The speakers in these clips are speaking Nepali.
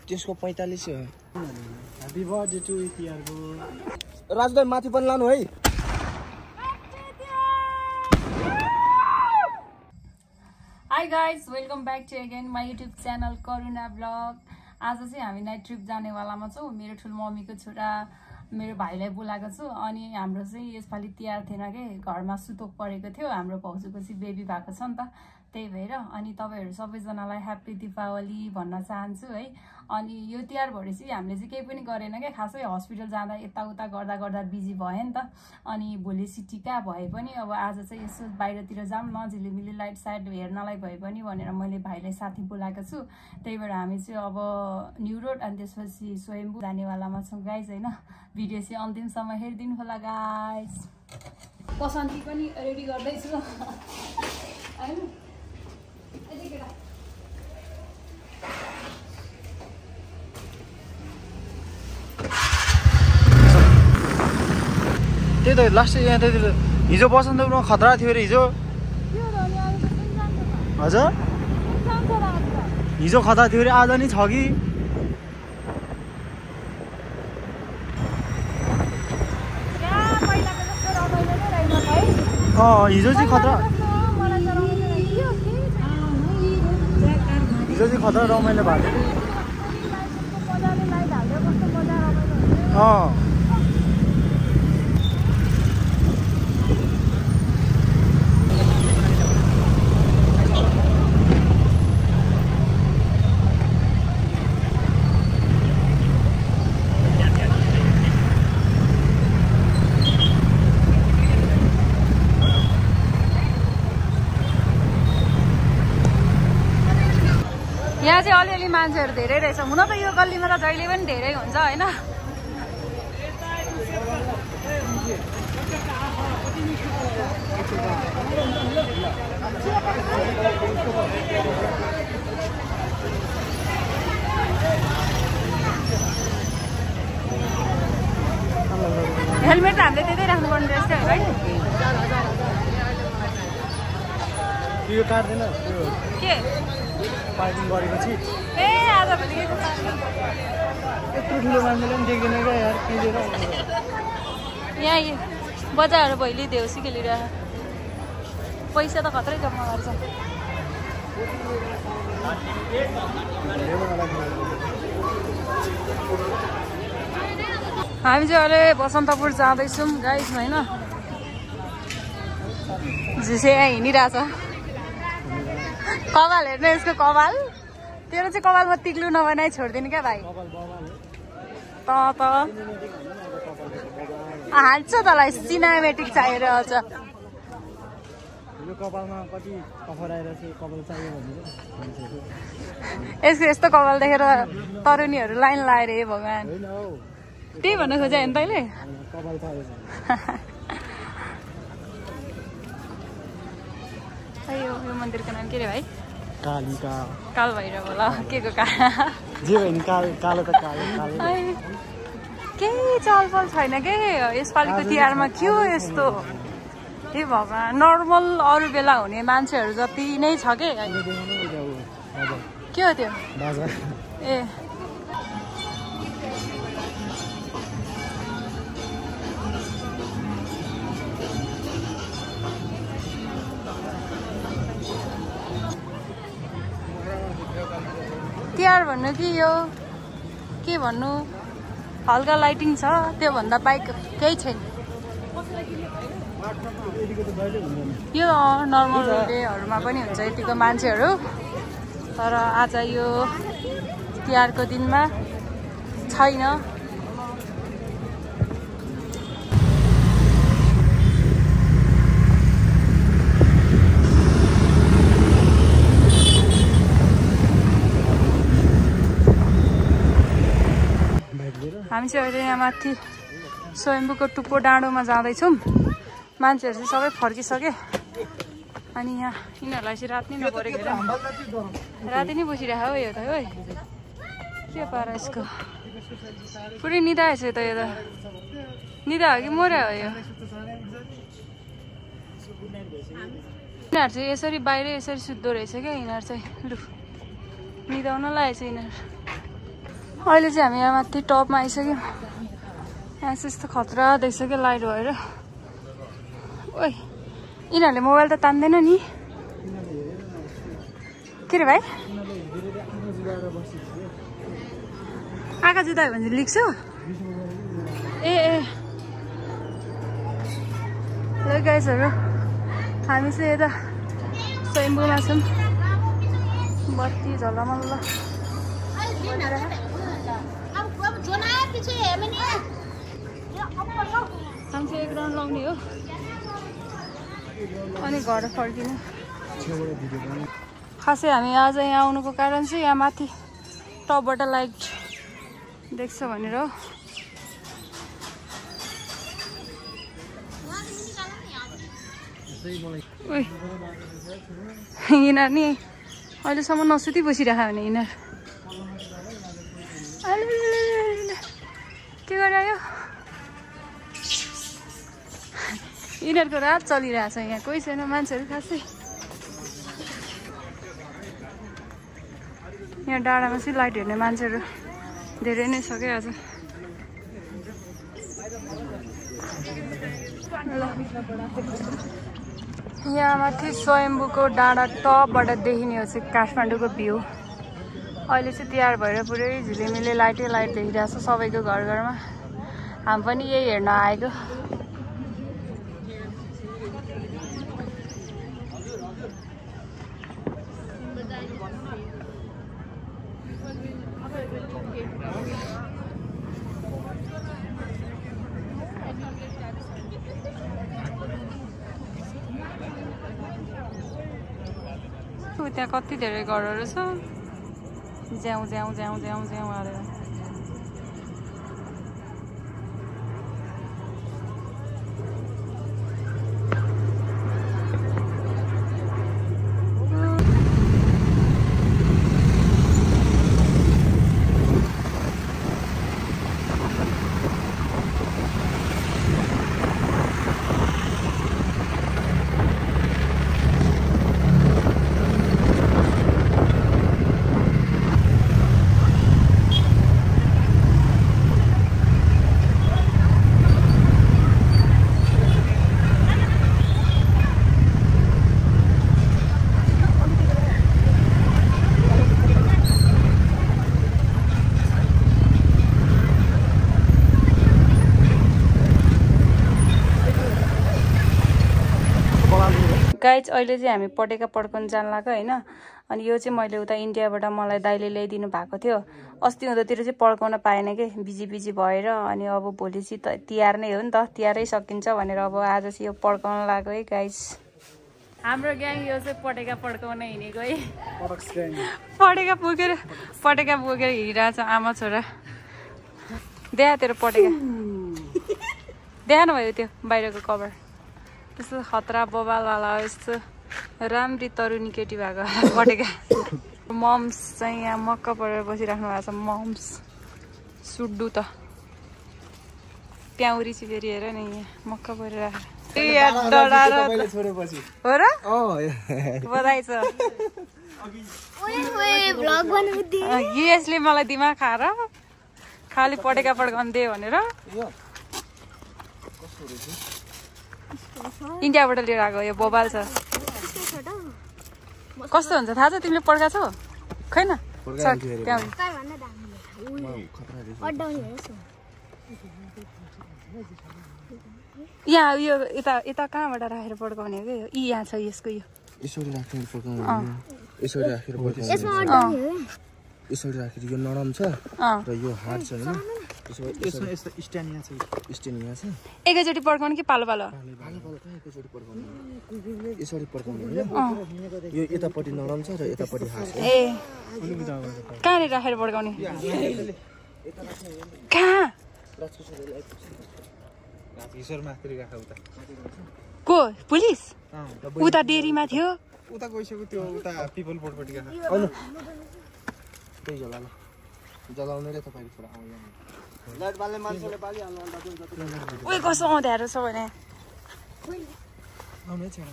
त्यसको 45 हो ह्यापी बर्थडे टु तिहारको राजदाई माथि पनि लानु है Hi guys, welcome back to again my YouTube channel Karuna Vlog. आज चाहिँ हामी नाइट ट्रिप जाने वालामा छौं मेरो ठुलो मम्मीको छोरा मेरो भाइलाई बोलाएको छु अनि हाम्रो चाहिँ यसपालि तिहार थिएन के घरमा सुतोक परेको थियो हाम्रो भाउजूको चाहिँ बेबी भएको छ नि त त्यही भएर अनि तपाईहरु सबैजनालाई ह्यापी दीपावली भन्न चाहन्छु है अनि यो तिहार भरि चाहिँ हामीले चाहिँ केही पनि गरेन के खासै हस्पिटल जाँदा यताउता गर्दा बिजी भए नि त अनि भोलि सिटीका भए पनि अब आज चाहिँ यसो बाहिरतिर जाम न झिलिमिली लाइट साइड हेर्नलाई भए पनि भनेर मैले भाइलाई साथी बोलाएको छु त्यही भएर हामी चाहिँ अब न्यू रोड अनि त्यसपछि स्वयम्भू जानेवालामा छौं गाइज हैन भिडियो चाहिँ अन्तिमसम्म हेरिदिनु होला गाइज पसन्दी पनि रेडी गर्दै छु हैन त्यही त लास्ट यहाँ त हिजो बसन्तपुरमा खतरा थियो रे हिजो हजुर हिजो खतरा थियो रे आज नि छ कि हिजो चाहिँ खतरा हिजो चाहिँ खतरा रमाइलो भएको थियो यहाँ चाहिँ अलिअलि मान्छेहरु धेरै रहेछ हुन त यो गल्लीमा त जहिले पनि धेरै हुन्छ हैन हेलमेट हामीले त्यतै राख्नुपर्ने रहेछ है यो काट्दैन के पार्किङ गरेपछि ए आज भोलि यत्रो ठुलो मान्छेले पनि देख्दैन क्या यार किनेर यहाँ बजारहरू भैली देउसी खेलिरह पैसा त खत्रै जम्मा गर्छ हामी चाहिँ अहिले बसन्तपुर जाँदैछौँ गाइस हैन झिसे यहाँ हिँडिरहेछ कपाल हेर्नु यसको कपाल तेरो चाहिँ कपालमा तिक्लु नबनाइ छोड्दिनु क्या भाइ त हाल्छ तँलाई सिनेमेटिक चाहिएर आउँछ यसको यस्तो कपाल देखेर तरुनीहरू लाइन लाएर हे भगवान् त्यही भन्न खोजे होइन तैँले यो मन्दिरको नाम के रे भाइ काल भैरव होला के को केही चलफल छैन के यसपालिको तिहारमा के हो यस्तो हे भगवान् नर्मल अरू बेला हुने मान्छेहरू जति नै छ के हो त्यो ए तिहार भन्नु कि यो के भन्नु हल्का लाइटिङ छ त्यो भन्दा बाइक केही छैन यो नर्मल डेहरूमा पनि हुन्छ यतिको मान्छेहरू तर आज यो तिहारको दिनमा छैन हामी चाहिँ अहिले यहाँ माथि स्वयम्भूको टुप्पो डाँडोमा जाँदैछौँ मान्छेहरू चाहिँ सबै फर्किसके अनि यहाँ यिनीहरूलाई चाहिँ रात नै नपरेको राति नै बसिरहेको हो यो त है के पारा यसको पुरै निदा आएछ त यो त निदा हो कि मर्या हो यो यिनीहरू चाहिँ यसरी बाहिर यसरी सुत्दो रहेछ क्या यिनीहरू चाहिँ लु निदाउन लागेछ यिनीहरू अहिले चाहिँ हामी यहाँ माथि टपमा आइसक्यौँ। यहाँ चाहिँ यस्तो खतरा देखिसक्यो लाइट भएर। ओइ यिनीहरूले मोबाइल त तान्दैन नि के रे भाइ? आँखा जुदायो भने लिख्छु ए ल गाइजहरू हामी चाहिँ यता स्वयम्भूमा छौँ। बत्ती झलमल्ल हामी चाहिँ 1 राउन्ड लाउने हो अनि घर फर्किने। खासै हामी आज यहाँ आउनुको कारण चाहिँ यहाँ माथि टपबाट लाइट देख्छ भनेर हो। यिनीहरू नि अहिलेसम्म नसुती बसिरहेको भने यिनीहरू के गरायो? यिनीहरूको रात चलिरहेछ। यहाँ कोही छैन मान्छेहरू खासै। यहाँ डाँडामा चाहिँ लाइट हेर्ने मान्छेहरू धेरै नै छ क्या आज। यहाँ माथि स्वयम्भूको डाँडा टपबाट देखिने हो चाहिँ काठमाडौँको भ्यू। अहिले चाहिँ तिहार भएर पुरै झिलिमिली लाइटै लाइट देखिरहेको छ सबैको घर घरमा। हामी पनि यही हेर्न आएको। त्यहाँ कति धेरै घरहरू छ। ज्याउ ज्याउ ज्याउ ज्याउ ज्याउ हालेर गाइज अहिले चाहिँ हामी पटेका पड्काउन जान लाग्यो होइन। अनि यो चाहिँ मैले उता इन्डियाबाट मलाई दाइले ल्याइदिनु भएको थियो। अस्ति हुँदातिर चाहिँ पड्काउन पाएन कि बिजी भएर। अनि अब भोलि चाहिँ तिहार नै हो नि त, तिहारै सकिन्छ भनेर अब आज चाहिँ यो पड्काउन लाग्यो है गाइज। हाम्रो ग्याङ यो चाहिँ पटेका पड्काउन हिँडेको है। पटेका बोकेर हिँडिरहेछ आमा छोरा। देखा तेरो पटेका देखा न भयो त्यो बाहिरको कभर त्यस्तो खतरा बबालवाला यस्तो राम्री तरुनी केटी भएको पटेका। मम्स चाहिँ यहाँ मक्क परेर बसिराख्नु भएको छ। मम्स सुड्डु त प्याउरी चाहिँ फेरि हेर नि यहाँ मक्क परेर हो र बधाई छ। यसले मलाई दिमाग खाएर खालि पटेका पड्काउनु दियो भनेर इन्डियाबाट लिएर आएको। यो बोबाल छ कस्तो हुन्छ थाहा छ तिमीले पड्का छौ खैन? यहाँ यो यता कहाँबाट राखेर पड्काउने हो क्या? यहाँ छ यसको यो यसरी राखेर यो नरम छ र यो हार्ड छ हैन। यसमा यस्तो स्ट्यान्ड यहाँ छ। एकैचोटि पड्काउने कि पालो पालो एकैचोटि पड्काउने यसरी पड्काउने हैन। यो यतापट्टि नरम छ र यतापट्टि हार्ड छ। ए कहाँले राखेर पड्काउने? कहाँ को पुलिस उता डेरीमा थियो उता गइसक्यो त्यो उता पिपल बोर्डपट्टि गएको आउनु त्यही जलाउने रे तपाईको छोरा लाइट बाल्ने मान्छेले बालिहाल्नु अन्त ओइ कसो आउँदैहरु छ भने आउने छैन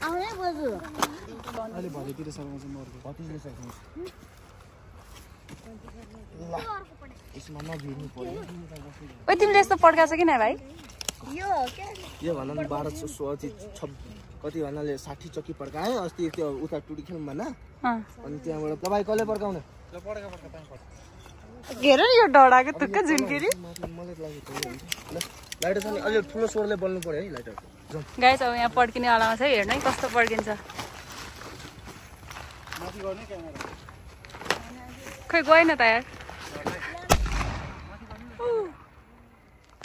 आउने बजु अहिले भलितिर सकाउँछ मर्को 25 ले सकाउँछ ल यसमा नभिड्नु पर्यो ओइ तिमीले यस्तो पड्काछ किन भाइ यो भन न 1200 कति भन्नाले 60 चक्की पड्काए अस्ति त्यो उता टुडी खेलमा न अनि त्यहाँबाट तपाईँ कसले पड्काउने हेर यो डडाको तुक्क झुन्केरी मलाई लाग्यो ल लाइटर छ नि अलि ठुलो स्वरले बोल्नु पर्यो है लाइटर गाइस अब यहाँ पड्किने वालामा छ हेर्नु है कस्तो पड्किन्छ माथि गर्ने क्यामेरा खै गएन त यार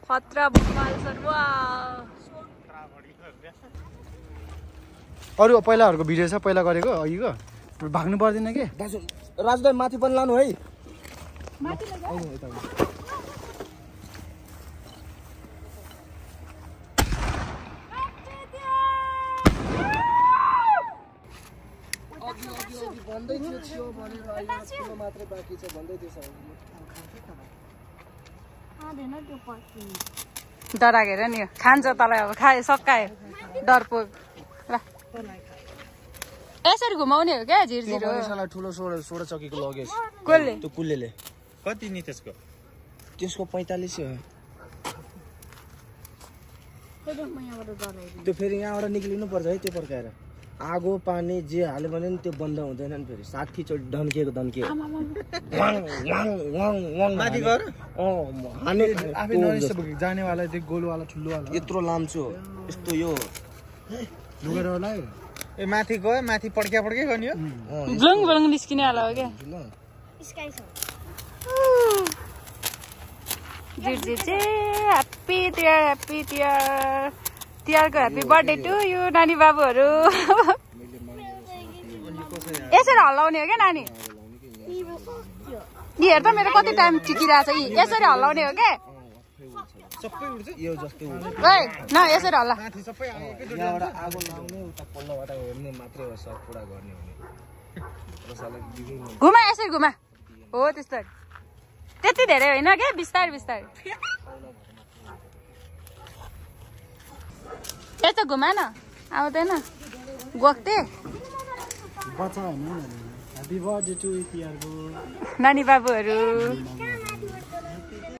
खतरा बवाल सर अरु पहिलाहरुको भिडियो छ पहिला गरेको अघिको भाग्नु पर्दैन के दाजु राजदाइ माथि पनि लानु है माथि लगा भन्दै थियो छियो भनेर अहिले ठुलो मात्रै बाँकी छ भन्दै थियो सर डरागेर नि खान्छ तँलाई अब खाए सकायो डरपोक ल यसरी घुमाउने हो क्या झिरझिर हो ठुलो 16 चक्कीको लगेज कसले त्यो कुल्लेले कति नि त्यसको 45 हो त्यो फेरि यहाँबाट निक्लिनु पर्छ है त्यो पड्काएर आगो पानी जे हाल्यो भने नि त्यो बन्द हुँदैन नि फेरि 60 चोटि ढन्किएको माथि गर हाने आफै नरिस बोके जानेवाला त्यो गोलवाला ठुलोवाला यत्रो लाम्चो यस्तो यो लुगालाई ए माथि गयो माथि पड्क्या गर्ने हो ब्लङ ब्लङ निस्किने वाला हो क्या स्काई छ झिरझिर चाहिँ ह्याप्पी तिहारको ह्याप्पी बर्थडे टु यु नानी बाबुहरू यसरी हल्लाउने हो क्या नानी हेर त मेरो कति टाइम टिकिरहेछ यी यसरी हल्लाउने हो क्या सबै उड्छ यो जस्तो न यसरी हल्ला माथि सबै यहाँबाट आगो लाउने उता पल्लोबाट हेर्ने मात्रै हो सब पुरा गर्ने हुने घुमा यसरी घुमा हो त्यस्तो त्यति धेरै होइन क्या बिस्तारै बिस्तारै यस्तो घुमा न आउँदैन गोक्ते बच्चा हैन ह्यापी बर्थडे टु तिहारको नानी बाबुहरू